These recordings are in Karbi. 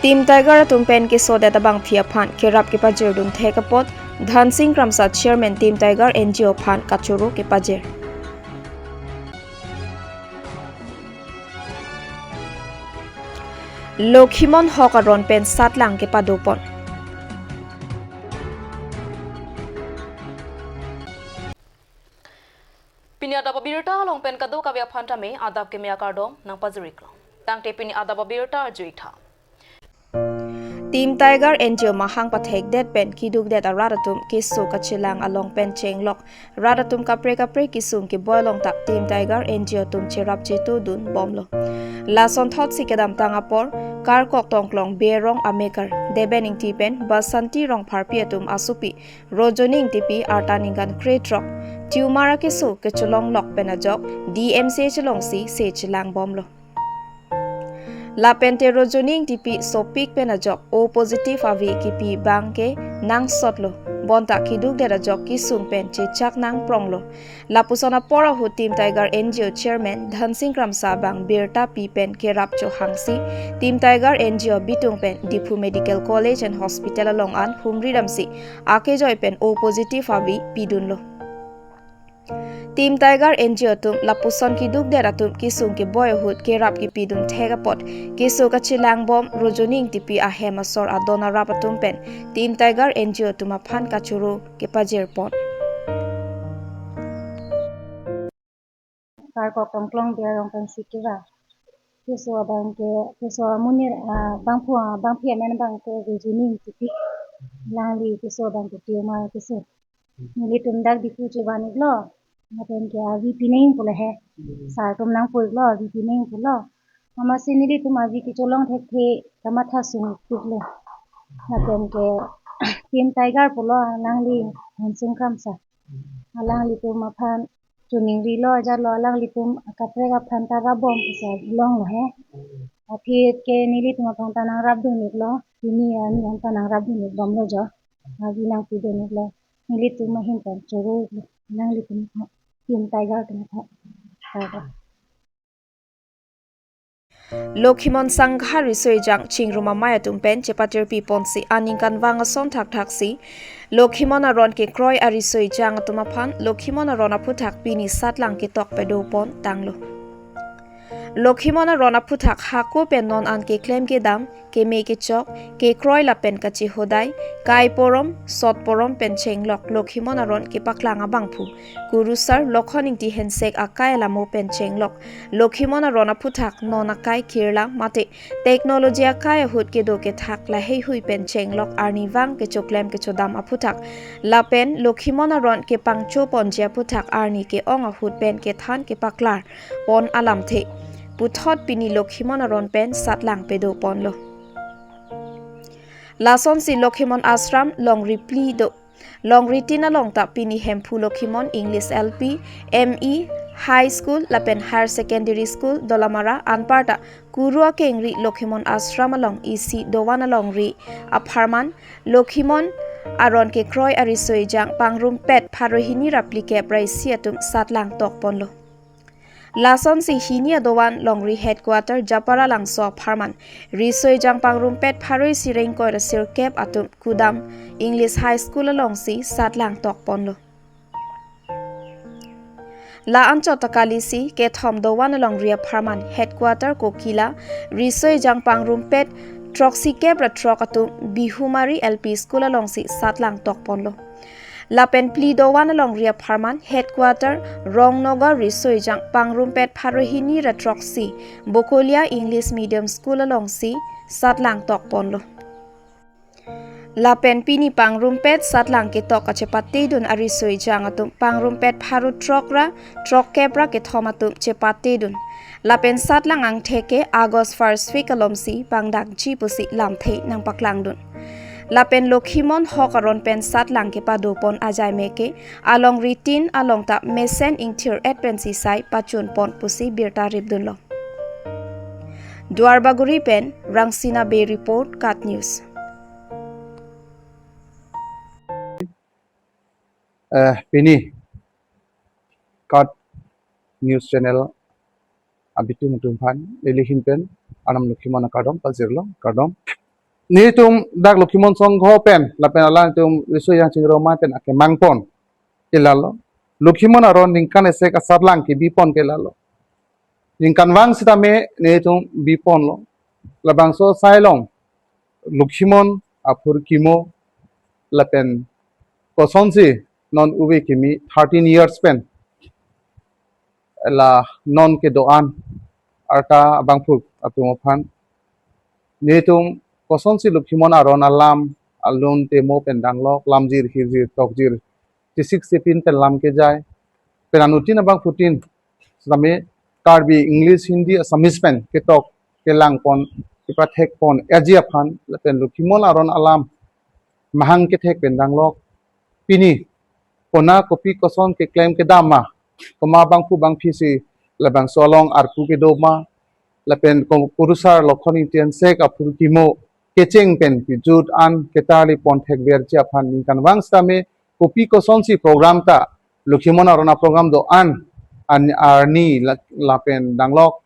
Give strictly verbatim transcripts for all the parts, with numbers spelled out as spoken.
Team Tiger atum pen kesodet abangphi aphan kerap kepajirdun thek apot Dhansing Kramsa, Chairman Team Tiger N G O aphan kachoro kepajir. Lokhimon Hok aron pen satlang kepadopon. Pini adap abirta along pen kadokave aphan tame adap keme akardom nangpajir-iklo. Tangte pini adap abirta arju-ik tha. Team Tiger N G O mahang pathekdet pen kidukdet arat atum keso kachelang along pen chenglok rat atum kaprek kaprek kesung keboi along ta Team Tiger N G O atum cherap chetodun bomlo. Lasonthotsi kedamtang apor Karkok Tongklong Berong amekar Deben Ingti pen Basanti Rongpharpi atum asopi Rojoni Ingtipi arta ningkan krethrok tumor akeso kecholonglok pen ajok D M C H alongsi se chelang bomlo. Lapen te Rojoni Ingtipi sopik pen ajok O positive ave kipi abangke nangsotlo. Bonta kidukdet ajok kesung pen chechak nangpronglo. Lapuson apor ahut Team Tiger N G O Chairman Dhansing Kramsa abang birta pi pen kerap chohangsi Team Tiger N G O abitung pen Diphu Medical College and Hospital along an humri damsi akejoi pen O positive ave pidunlo. Team Tiger N G O atum lapuson kidukdet atum kesung keboi ahut kerap kepidun thek apot keso kachelang bom Rojoni Ingtipi ahem asor adon arap atum pen Team Tiger N G O atum aphan kachoro kepajirpon. Karkok Tongklong Berong pen sikira. Keso abangke, keso amonit, ah, bangphu, ah, bangphi amen abangke Rojoni Ingtipi. Alangli keso abangke tumor akeso. Nelitum dak Diphu chevan-iklo. Lapen ke ave pining pulo he. Sir atum nangpu-iklo, ave pining pulo. Amatsi nelitum ave kecholong thekthe kamatha sung-iklo. Lapen ke Team Tiger pulo alangli Dhansing Kramsa. Alanglitum aphan choningrilo, ajatlo alanglitum kaprek aphan ta rap bom pusi longlo he. Aphi ke nelitum aphan ta nangrapdun-iklo, pini arni an ta nangrapdun-ik bomlo jo. Ave nangpidun-iklo, nelitum ahin pen choro-iklo, alanglitum aphan, Team Tiger atum aphan. Lokhimon Sangha Riso Ejang Chingrum Amei atum pen chepatirpi ponsi aningkanvang ason thakthaksi Lokhimon aron kekroi ariso ejang atum aphan Lokhimon aron aphuthak pini satlang ketok padopon tanglo. Lokhimon aron aphuthak hako pen non an keklem kedam, keme kechok, kekroi lapen kachehodai, kai porom, sot porom pen chenglok Lokhimon aron kepaklang abangphu Kurusar Lokhon Ingti Hensek akai alamo pen chenglok Lokhimon aron aphuthak non akai kirlang mate technology akai ahut kedo kethak laheihui pen chenglok arnivang kechoklem kechodam aphuthak lapen Lokhimon aron kepangchoponji aphuthak arni ke-ong ahut pen kethan kepaklar pon alamthe puthot pini Lokhimon aron pen satlang pedoponlo. Lasonsi Lokhimon Ashram longri phli do longri tin along ta pini Hemphu Lokhimon English L P, M E, High School lapen Higher Secondary School Dolamara anparta Kuru akengri Lokhimon Ashram along isi dovan alongri apharman Lokhimon aron kekroi ariso ejang pangrumpet pharo hini ra phlikep ra isi atum satlang tokponlo. Lasonsi hini adovan longri headquarter Japara Langso apharman riso ejang pangrumpet pharo isi ra ingkoi ra sirkep atum kudam English High School alongsi satlang tokponlo. La anchot ta kalisi kethom dovan alongri apharman headquarter Kokila riso ejang pangrumpet throksikep ra throk atum Bihumari L P School alongsi satlang tokponlo. Lapen phli dovan alongri apharman headquarter Rongnogar riso ejang pangrumpet pharo hini ra throksi Bokolia English Medium School alongsi satlang tokponlo. Lapen pini pangrumpet satlang ketok kachepatedun ariso ejang atum pangrumpet pharo throk ra throkkep ra kethom atum chepatedun. Lapen satlang angthek ke August first week alomsi pangdakji pusi lamthe nangpaklangdun. Lapen Lokhimon Hok aron pen satlang kepadopon ajai meke alongri tin along ta mesen ingthir-et pensi sai pachunpon pusi birta ripdunlo. Duarbagori pen Rangsina Bey report, KAT News. Eh, pini KAT News Channel abitung atum aphan neli ahin pen Arnam Lokhimon akardom pajirlo, kardom. Nelitum dak Lokhimon Sangho pen lapen alangtum Riso Yang Chingrum Amei pen akemang pon ke lalo. Lokhimon aron ningkan isi asatlang kebi pon ke lalo. Ningkan vang sitame nelitum bi ponlo. Labangso asai along Lokhimon aphurkimo lapen kosonsi non ove kimi thirteen years pen la non kedo-an arta abangphu atum aphan nelitum kosonsi Lokhimon aron alam alun temo pen danglok, lamjir hirjir tokjir, tisik sipin pen lam kejai, pen anuttin abangphutin sitame Karbi, English, Hindi, Assamese pen ketok kelang pon, kepathek pon aji aphan lapen Lokhimon aron alam mahang kethek pen danglok. Pini kona kopi koson keklem kedam ma, komat abangphu abangphi si labangso along arpu kedo ma, lapen ko-, kurusar Lokhon Ingti Sek aphurkimo kecheng pen kejut an ketarli pon thekverji aphan ningkan vang sitame kopi kosonsi program ta Lokhimon aron aprogram do-an, an arni la-, lapen danglok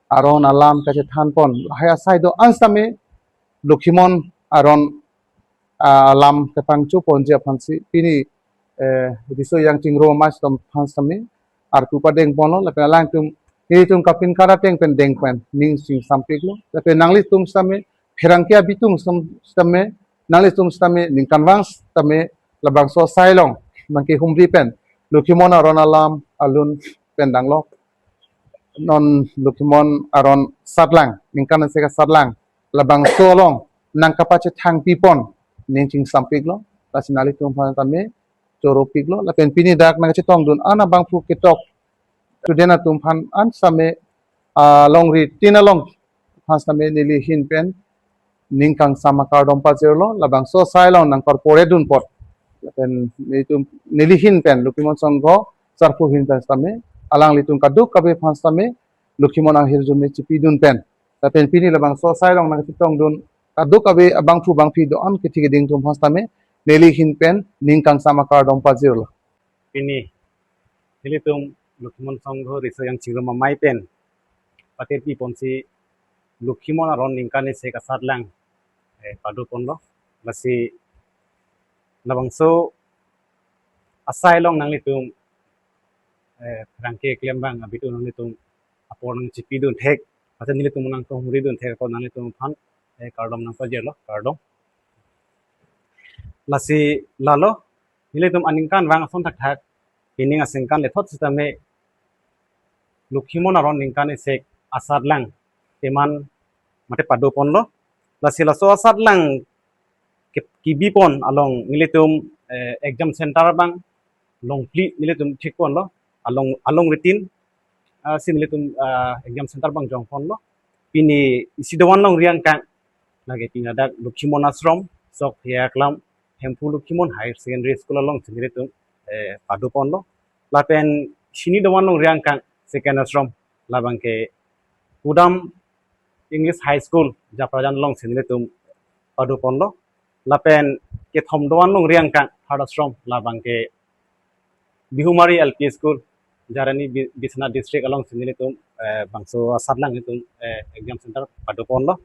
aron alam kachethan pon lahai asai do-an sitame Lokhimon aron, ah, alam kepangcho ponji aphansi pini, eh, Riso Yang Chingrum Amei sitame aphan sitame arpu padeng ponlo lapen alangtum nelitum kapin kara ateng pen deng pen ning chingsampiklo lapen nanglitum sitame pherangke abitung sitame, nanglitum sitame ningkan vang sitame labangso asai along nangkehumri pen Lokhimon aron alam alun pen danglok, non Lokhimon aron asatlang, ningkan isi asatlang labangso along nangkapachethangpi pon ning chingsampiklo, lasi nanglitum aphan tame choropiklo lapen pini dak nangchetongdun an abangphu ketok student atum aphan an sitame, ah, longri tin along aphan sitame neli ahin pen ning kangsam akardom pajirlo, labangso asai along nangkorpore dun apot lapen nelitum, neli ahin pen Lokhimon Sangho sarpo ahin pen sitame alanglitum kadokave aphan sitame Lokhimon ahirjume chipidun pen lapen pini labangso asai along nangchetongdun kadokave abangphu abangphi do-an kethe keding atum aphan sitame neli ahin pen ning kangsam akardom pajirlo. Pini nelitum Lokhimon Sangho Riso Yang Chingrum Amei pen patirpi ponsi Lokhimon aron ningkan isi asatlang, eh, pado ponlo. Lasi labangso asai along nanglitum, eh, pherangke keklem abang abitung nanglitum apor nangchipidun thek, mate nelitum nangkehumri dun thek apot nanglitum aphan, eh, kardom nangpajirlo, kardom. Lasi lalo nelitum aningkan vang ason thakthak, pining aningkan lethot sitame Lokhimon aron ningkan isi asatlang teman mate pado ponlo. Lasi laso asatlang ke-, kebi pon along nelitum, eh, exam center abang longphli nelitum thik ponlo, along, alongri tin, ah, si nelitum, ah, exam center abang jong ponlo. Pini isi dovan longri angkang lake pini ladak Lokhimon Ashram, Sok Hiaklam, Hemphu Lokhimon Higher Secondary School alongsi nelitum, eh, pado ponlo. Lapen hini dovan longri angkang second ashram labangke Kudam English High School Japrajan alongsi nelitum pado ponlo. Lapen kethom dovan longri angkang third ashram labangke Bihumari L P School, Jarani Bi-, Biswanath District alongsi nelitum, eh, bangso asatlang nelitum, eh, exam center pado ponlo.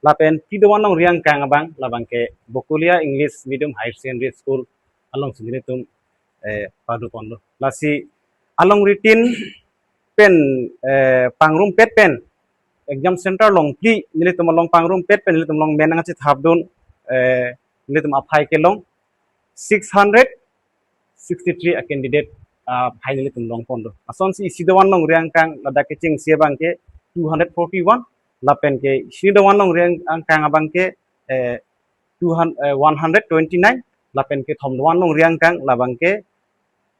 Lapen phli dovan longri angkang abang labangke Bokolia English Medium Higher Secondary School alongsi nelitum, eh, pado ponlo. Lasi alongri tin pen, eh, pangrumpet pen exam center longphli nelitum along pangrumpet pen nelitum along men nangchethapdun, eh, nelitum aphai kelong six hundred sixty-three a candidate, ah, aphai nelitum long ponlo. Asonsi isi dovan longri angkang ladak kechengsi abangke two hundred forty-one, lapenke hini dovan longri ang-, angkang abangke, eh, two hundred, eh, one hundred twenty-nine, lapenke thom dovan longri angkang labangke,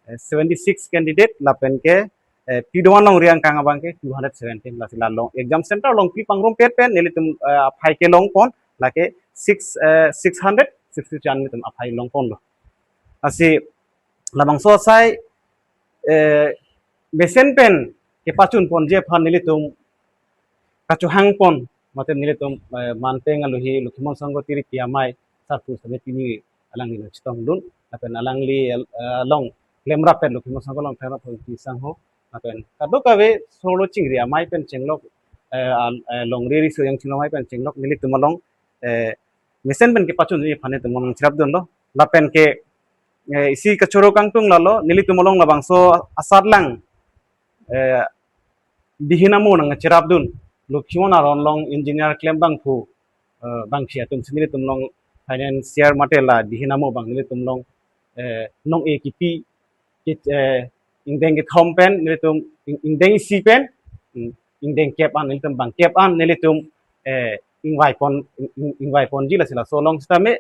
eh, seventy-six candidate, lapenke, eh, phli dovan longri angkang abangke two hundred seventeen. Lasi la long exam center longphli pangrumpet pen nelitum, eh, aphai kelong pon lake six, eh, six hundred sixty-three an nelitum aphai long ponlo. Lasi labangso asai, eh, mesen pen kepachun ponji aphan nelitum kachohang pon mate nelitum, eh, manteng aluhi Lokhimon Sangho Tiripi Amei sarpo sitame pini alangli nangchetongdun lapen alangli, eh, along klemrap pen Lokhimon Sangho along klemrap pen pi sangho lapen kadokave solo chingri amei pen chenglok, eh, al-, eh, longri Riso Yang Chingrum Amei pen chenglok nelitum along, eh, mesen pen kepachunji aphan nelitum nangcherapdunlo. Lapen ke, eh, isi kachoro kangtung lalo, nelitum along labangso asatlang, eh, dihin amo nangcherapdun, Lokhimon aron along engineer klembangphu, eh, bangphi atum si nelitum along financier mate la dihin amo abang nelitum along, eh, nong-e kipi, kit, eh, ingdeng kethom pen nelitum, ing-, ingdeng isi pen, ing-, ingdeng kep an nelitum bang kep an nelitum, eh, ingvaipon, ing-, ing-, ingvaiponji lasi laso along sitame,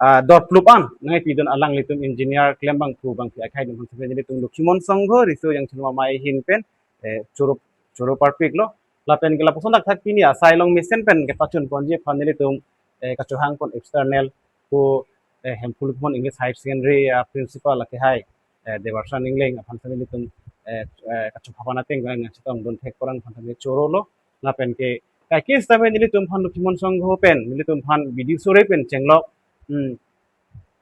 ah, dorplup an nangpidun alanglitum engineer klembangphu bangphi akhai atum aphan sitame nelitum Lokhimon Songho Riso Jangchingrum Amei ahin pen, eh, choro, choro parpiklo. Lapen ke lapuson thakthak pini asai along mesen pen kepachunponji aphan nelitum, eh, kachohangpon external ko, eh, Hemphu Lokhimon English Higher Secondary, ah, principal akehai, eh, Debarsan Engleng aphan sitame nelitum, eh, eh, kachophapan ateng nangchetongdun thek porang aphan sitame chorolo. Lapen ke kaikis sitame nelitum aphan Lokhimon Songho pen nelitum aphan bidi sore pen chenglok, hmm,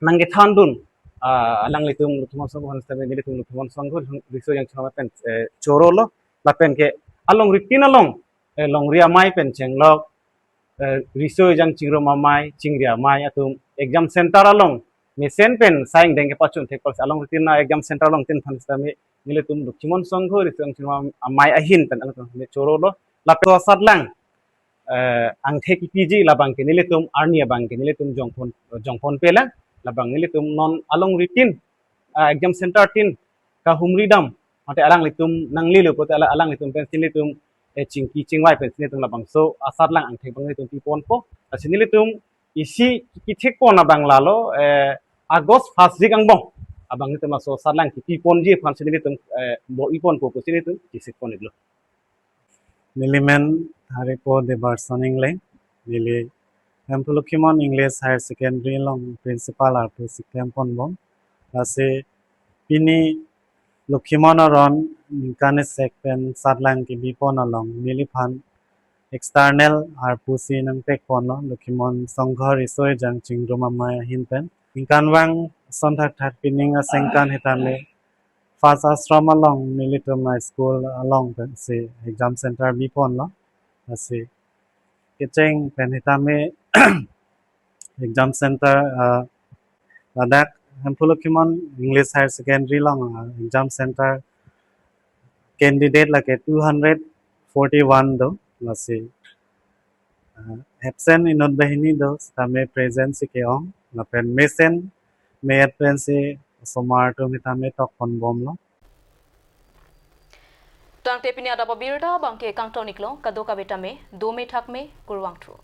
nangkethandun, ah, alanglitum Lokhimon Songho aphan sitame nelitum Lokhimon Songho Riso Jangchingrum Amei pen, eh, chorolo. Lapen ke alongritin along, eh, longri amei pen chenglok, eh, Riso Jangchingrum Amei, Chingri Amei atum exam center along mesen pen sai ingdeng kepachun thek apotsi alongritin a-exam center alongtin aphan sitame nelitum Lokhimon Songho Riso Jangchingrum Amei ahin pen along chorolo. Lapen asatlang, eh, angthek kipiji labang ke nelitum arni abang ke nelitum jongpon, jongponpelang, labang nelitum non alongritin, ah, exam center tin kahumridam mate alanglitum nanglelo pulote ala-, alanglitum pen si nelitum, eh, chingki chingvai pen si nelitum labangso asatlang angthek abang nelitum piponpo. Lasi nelitum isi kithekpon abang lalo, eh, August first week angbong abang nelitum laso asatlang kipiponji aphan si nelitum, eh, bor-iponpo pusi nelitum kithekpon-iklo. Neli men Haripo Debarsan Engleng, neli Hemphu Lokhimon English Higher Secondary along principal arpu si klempon bom. Lasi pini Lokhimon aron ningkan isek pen asatlang kebipon along neliphan external arpu si nangtekponlo Lokhimon Songho Riso Jangchingrum Amei ahin pen. Ningkanvang ason thakthak pining asengkan sitame first ashram along nelitum a-school along pensi exam center biponlo. Lasi kecheng pen sitame exam center, ah, ladak Hemphu Lokhimon English Higher Secondary along, ah, exam center candidate lake two hundred forty-one do. Lasi, ah, absent inut banghini do, sitame present si ke-ong, lapen mesen me-et pensi osomar atum sitame tokpon bomlo. Tangte pini adap abirta abang ke kangton-iklo, kadokave tame dome thakme, kurvangthu.